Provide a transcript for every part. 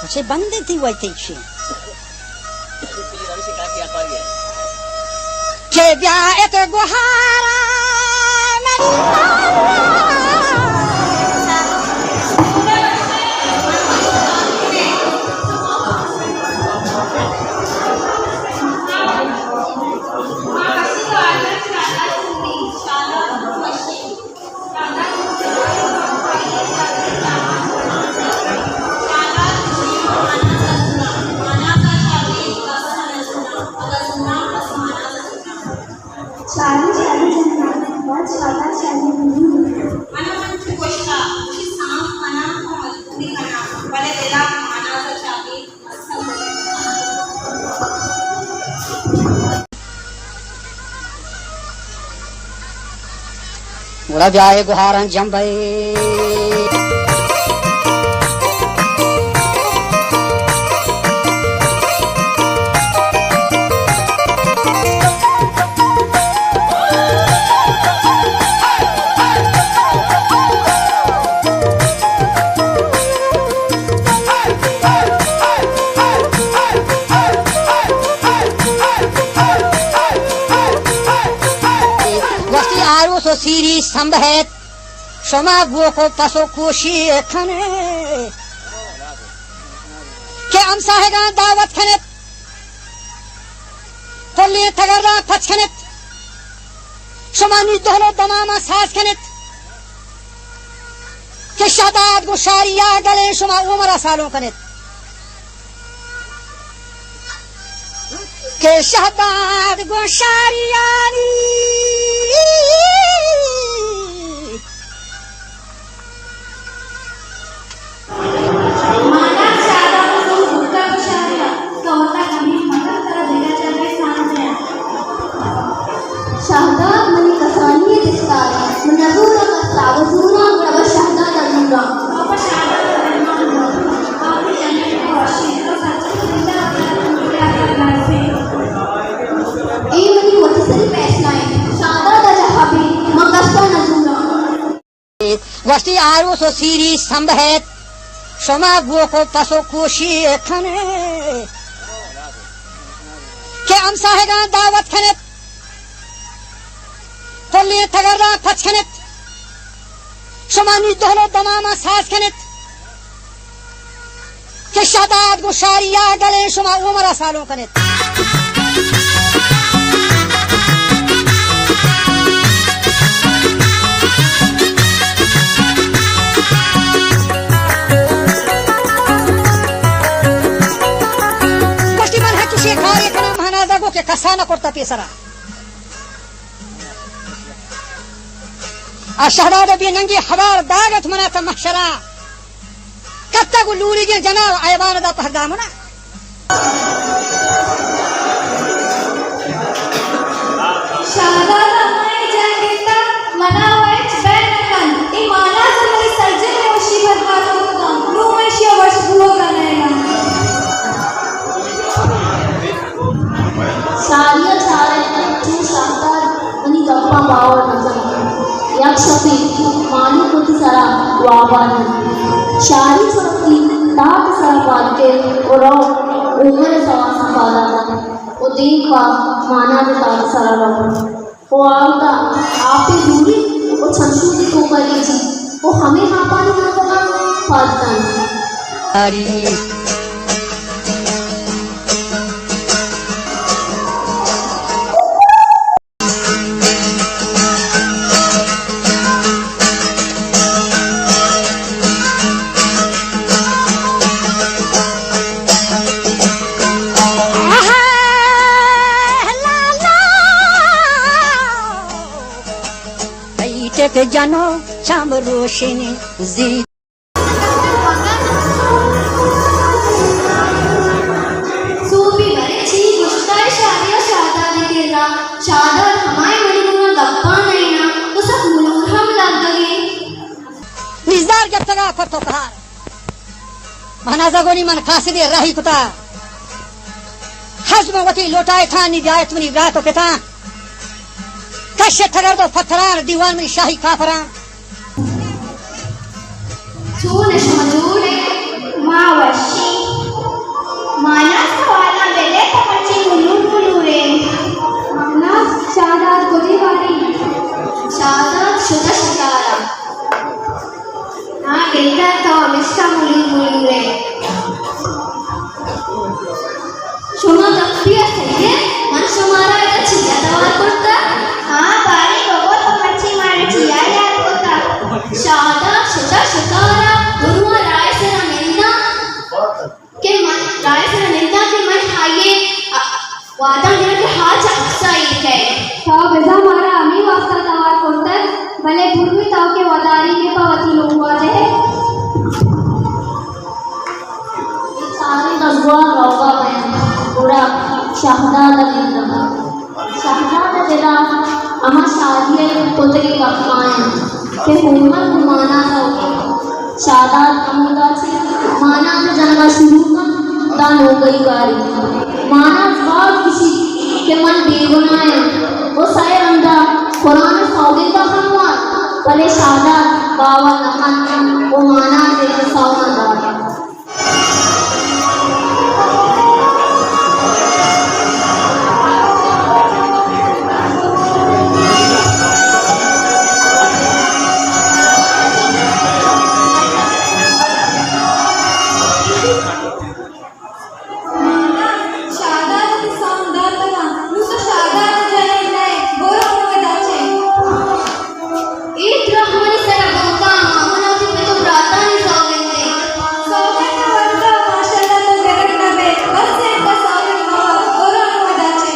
چہ بندے تئی وجہ تئی چی؟ کہ بیا ات گوہارا منی شاری شاری جنات، شادا شاری بلو۔ منا من چو گوشتا، چی سام منا کو مجبوری کنا، بلے دلا منا تو چاہیے۔ گڑا بیا اے گوہاراں جمبئے۔ وقتی آروس و سیری سمبہیت، شما گوک و پس و کوشی کنے کہ ہمساہگاں دعوت کنت، کلیں تگراں پچ کنت، شما نی دہل و دماما ساز کنت کہ شہداد گوں شاریا گلیں شما عمرا سالوں کنت۔ کہ شہداد گوں شاریانی۔ مانا شہداد گوں بوتا گوں شاریا، تو وتا کمی مکن ترا دگہ جاگہ سانز ہے۔ شہداد منی کسانی دستار، من نزورا کسا، و زورا گڑا بس شہداد زورا۔ بابا شہداد درمان۔ اے منی وتی سری فیصلہ انت۔ شہداد ء جہا بی، من کس ء نہ زوراں۔ وشتی آروس و سیری سمبہیت، شما گوک و پس و کوشی کنے کہ ہمساہگاں دعوت کنت، کلیں تگراں پچ کنت، شما نی دہل و دماما ساز کنت۔ کہ شہداد گوں شاریا گلیں شما عمرا سالوں کنت۔ گوشتی من ہنچو شے کارے کناں، مہنازا گو کہ کسا نہ کرتا پیسرا۔ آ شہداد ء بے ننگی حوال داگ ات منا چہ محشرا۔ کتگ و لوریگیں جناو ایوان دا پہر دامنا۔ شہداد ء ہمائی جنگ گتا منا و ہچ بین نہ کن۔ اے مانا زمری سرجم وشی برباد کتگاں۔ نوں ایشی ء وش بوگ ء نیلاں۔ شاری ء چارئے چو شہداد منی گپاں باور نہ کنت۔ یک شپے مانک وتی سرا واب ء دنت۔ شاری چو وتی تاک ء سرا پاد کیت و رو عمر ء سواساں پادا دنت و دیم پہ ماناد ء تاک ء سرا رو۔ و آودا آپے دوری و چمشودی توکا ریچی و ہمے آپانی ناکوکا پاد دنت۔ تئی ٹک جنو چم روشنی زی۔ سوبی برے چی گوشتہ شاری و شہدادی کرا، شہداد ہمائی منی گونا گپاں نئینا، تو سک ملور ہم لگگی۔ نزدار گپتگا کت و کار۔ مہنازا گونی من قاصدے راہی کتا۔ ہرچ من وتی لوٹائے تھانی بیایت منی برات و پتاں۔ کش تگرد و پتھران دیوان منی شاہی کافران۔ چون شما جوڑ ئے؟ ما وش۔ وعدہ کناں کہ ہاچ اکسا ایر کئے۔ تو بزاں مارا ہمے واستا توار کرتگ، بلے پرمی تو کہ وداری کہ پہ وتی لوگا جئے۔ اے چاریں بزگوار روگا بنت، گڑا شہداد ء گندگ۔ شہداد ء دل ء ہما شادی ء کتگیں وقت کاینت کہ کومل گوں ماناز ء شہداد ہمودا چہ ماناز ء جنگ ء شروع کنت داں نوگئی کاری۔ ماناز باز گوشیت کہ من بے گناہ آں و سئے رندا قرآن ء سوگند ء ہم وارت، بلے شہداد باور نہ کنت و ماناز ء سوب نہ دات۔ شہداد ء تئی سام داتگاں، نوں تو شہداد ء جنین نئے، برو نوں ادا چہ۔ اے دراہ منی سر ء بہتام آں، من وتی پت ء براتانی سوگند دئیں۔ سوگند ء ورگ ء ماشاءاللہ تو گرگ نہ بئے، بس انت سوگند مہ ور، برو نوں ادا چہ۔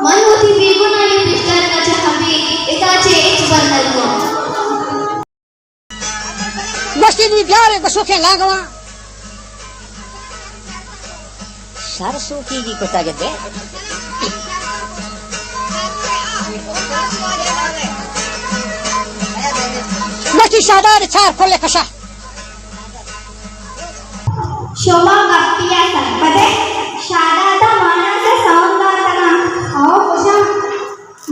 من وتی بے گناہی ء پیش دارگ ء چہ ابید ادا چہ ہچبر نہ روم۔ گوشتی نی بیارے گسوکیں لاگواں۔ شر سوکیگی کتگ دے۔ گوشتی شہداد چار کل کشا۔ شما گپی ء سرپد ئے؟ شہداد ء ماناز ء سون داتگاں۔ او کشاں۔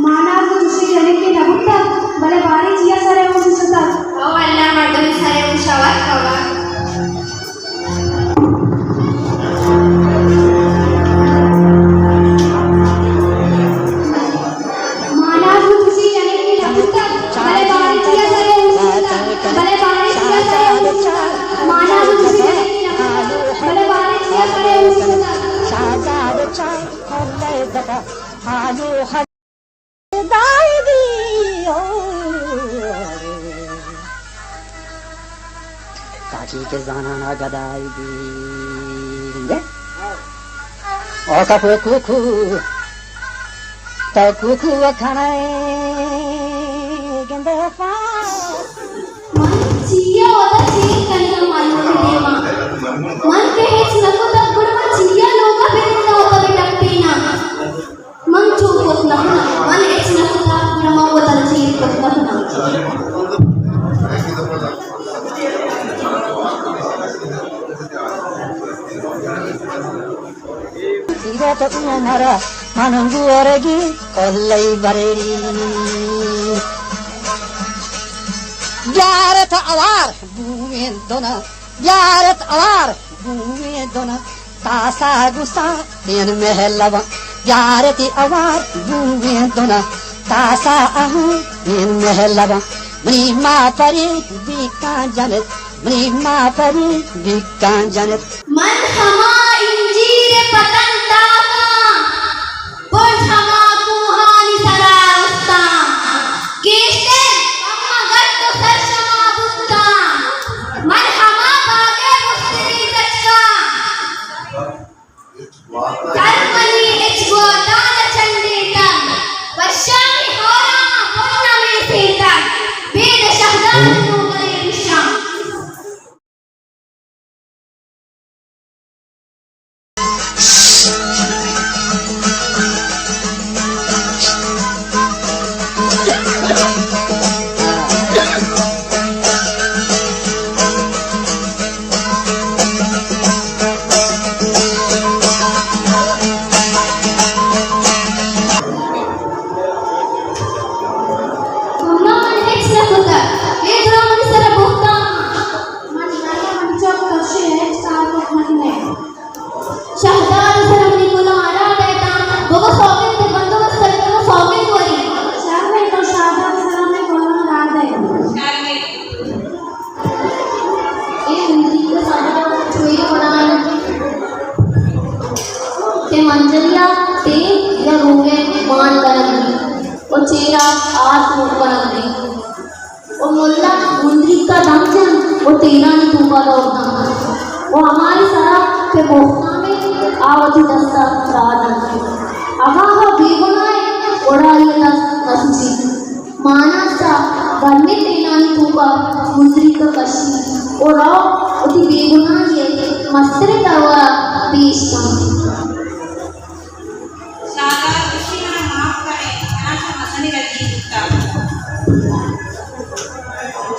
ماناز ء چشیں جنکے نہ بوتگ، بلے باریں چیا سر ء ہوش شتگ۔ او اللہ، مردم سر ء ہوش ء وت کبگ۔ ماناز ء چشیں جنکے نہ بوتگ، بلے باریں چیا سر ء ہوش شتگ، بلے باریں چیا سر ء ہوش شتگ۔ ماناز ء چشیں جنکے نہ بوتگ، بلے باریں چیا سر ء ہوش شتگ۔ شہزاد چہ کل دگہ ہالو ہدائی بی او۔ تاکہ کہ زانانا گدائی بی۔ او کپو کوکو، تو کوکو کنئے گندے پا۔ من چیا وتا چیر کنگا مالوک دیما۔ من کہ ہچ نہ کتگ، گڑا من چیا لوگا بہ ننداں وتا بہ ٹپیناں۔ من چو کت نہ کناں، من ہچ نہ کتگ، گڑا من وتا چیر کت نہ کناں۔ سیرت عمر من گورگی کلی بریری۔ بیارت اوار بومیں دنا، بیارت اوار بومیں دنا، تاسا گسا این مہلباں۔ بیارتی اوار بومیں دنا، تاسا اہوں این مہلباں۔ منی ما پری بیکاں جنت، منی ما پری بیکاں جنت۔ من ہما انجیر پتن داکاں، برز ہما کوہانی سرا رستاں، گیشتر ہما گٹ و سرشما بوتاں۔ من ہما باگے گوستگیں تچکاں، تر منی ہچ گوادان چنڈینتگ، وشانی ہاراں بن نہ میسینتگ، بید شہداد نوں بلے ریشاں۔ اماں من ہچ نہ کتگ، اے دراہ منی سر ء بہتام آں۔ من زاناں منی چک کشے ہچ کار کت نہ کنئے۔ شہزاد ء سر ء منی کلاہ ہرا دئیتاں، بگو سوگند ء بندوبست ء کناں، سوگند وری۔ شر انت، تو شہزاد ء سر ء منی کلاہ ہرا دئے۔ اے زندگی ء سفر چوئی وڑا انت کہ منجلیا تیر یا روگے مان کنگ بیت و چیرا آس مٹ کنگ بیت و ملا مندریکا دم جنت و تیرانی توکا دور دنت و ہمائی سرا کہ بہتام انت آ وتی دستا راہ دنت۔ اگاں کشی و رو وتی بے گناہی ء مستریں درور ء پیش کنت۔ شہداد گوشی، منا معاف کنے، منا شہ مزنیں غلطی بوتگ۔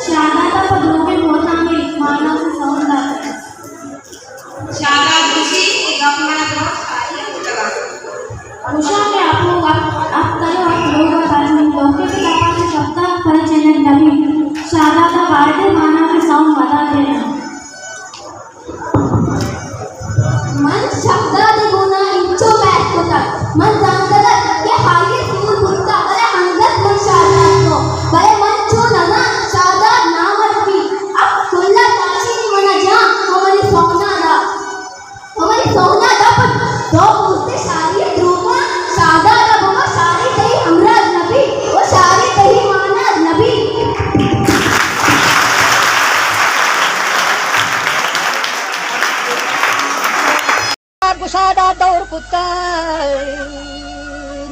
شہداد ء پہ دروگیں بہتان ء ماناس ء سوب دات۔ شہداد گوشی، اے گپ منا درست ساری ء بوتگ انت۔ گوشاں کہ اپلوگ ات، ات ترو ات لوگ ء ترجمہ لوکے کہ تپاس شبدات پرے چنت نبی۔ شہداد ء باید ء مانا کہ سوم مدات ء انت۔ من شہداد ء گونا انچو بحث کتگ۔ من زانتگ ات کہ آئی ء سور بوتگ، بلے انگت من شہداد کو، بلے من چو نزانت شہداد نامرد بیت۔ اب کل ء تاچینی من ء جان و منی سونا دا۔ و منی سونا دپ، تو پوستے شاری دروگاں، شہداد ء بگو شاری تئی ہمراز نبی، و شاری تئی ماناز نبی۔ گشادہ دور کتگ،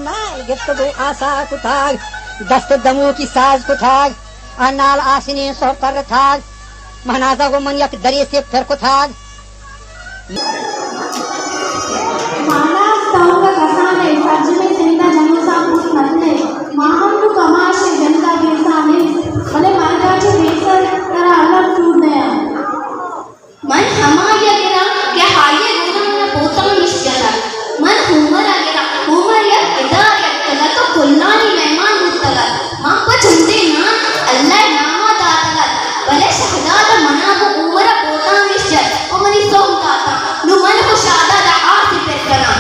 نال گپت گوں آسا کتگ، دست دموکی ساز کتگ۔ آ نال آسنیں سہر ترتگ، مہنازا گوں من یک دریسے پر کتگ۔ مہناز تئوکہ کسان ئے، سرجمیں زند ء جنوساں پوت مدن ئے۔ ما ہم نوں کماش ایں، جند ء بے ساہ نیست، بلے مرگ ء چہ پیسر ترا الم سور نیاں۔ من ہمائی ء گراں کہ آئی ء گون ء من ء بہتان اش جتگ۔ من ہومر ء گراں۔ ہومر یک ادارے اتکگ ات و کلانی مہمان بوتگ ات۔ من پہ چنڈے نان اللہ ء نام ء داتگ ات، بلے شہداد ء من ء گوں ہومر ء بہتان اش جت و منی سہم داتاں۔ نوں من گوں شہداد ء آس ء پر کناں۔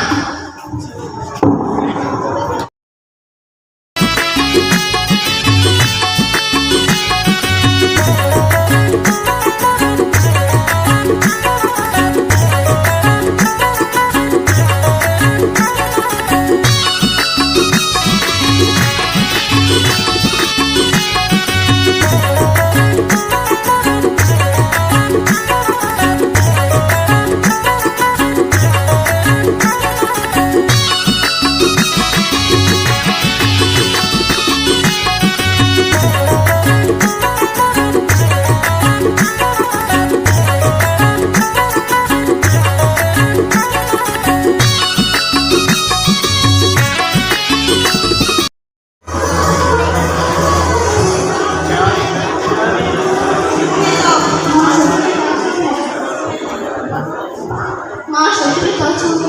ما شکر تو چون؟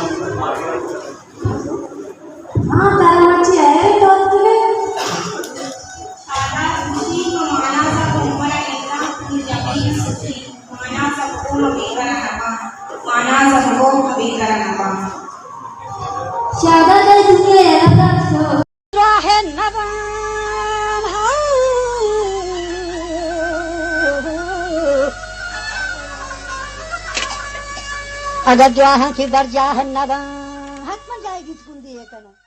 ہاں، ترا مرچی حیرت تو اتکگے؟ شہداد گوشی، تو مانا سا تو عمر ء گنداں، تو جمیل سوچی، مانا سا بگو ما بے گھر ء نہ باں، مانا سا بگو ما بے گھر ء نہ باں۔ شہداد ء دنیا یلہ دات شو۔ دعاہ نبان، ہاں۔ اگر دعاہاں کی برجاہ نبان، حتماً جائے گیت گندی ہے کنا۔